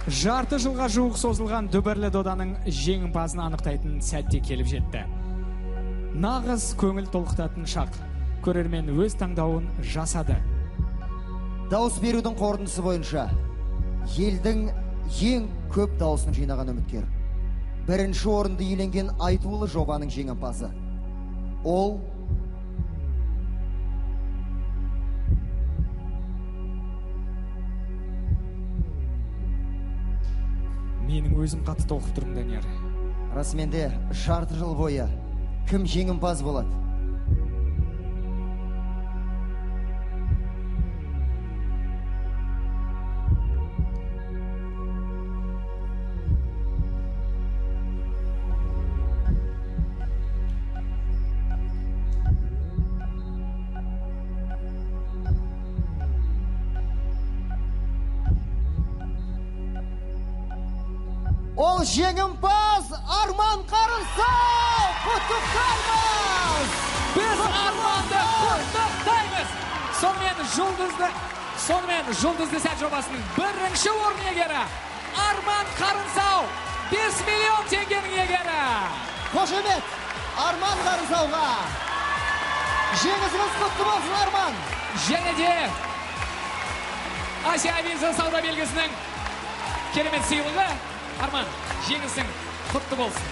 Жарты жылға жуық созылған дүбірлі доданың жеңімпазын анықтайтын сәтте келіп жетті. Нағыз көңіл толқытатын шақ. Көрермен өз таңдауын жасады. Дауыс берудің қорытындысы бойынша елдің ең көп дауысын жинаған үміткер, бірінші орынды иеленген айтулы жобаның жеңімпазы. Ол Менің өзім қатты толқып тұрмын, Данияр. Расымен де жарты жыл бойы кім жеңімпаз болады? Ол жеңімпаз Арман Қарынсау! Құттықтаймыз! Біз Арманды құттықтаймыз! Сонымен жұлдызды сәт жобасының бірінші орын иегері Арман Қарынсау, 5 миллион теңгенің иегері. Қошемет Арман Қарынсауға! Жеңісіңіз құтты болсын, Арман! Және де Азия Виза сауда белгісінің керемет сыйлығы. Арман, жеңісің құтты болсын.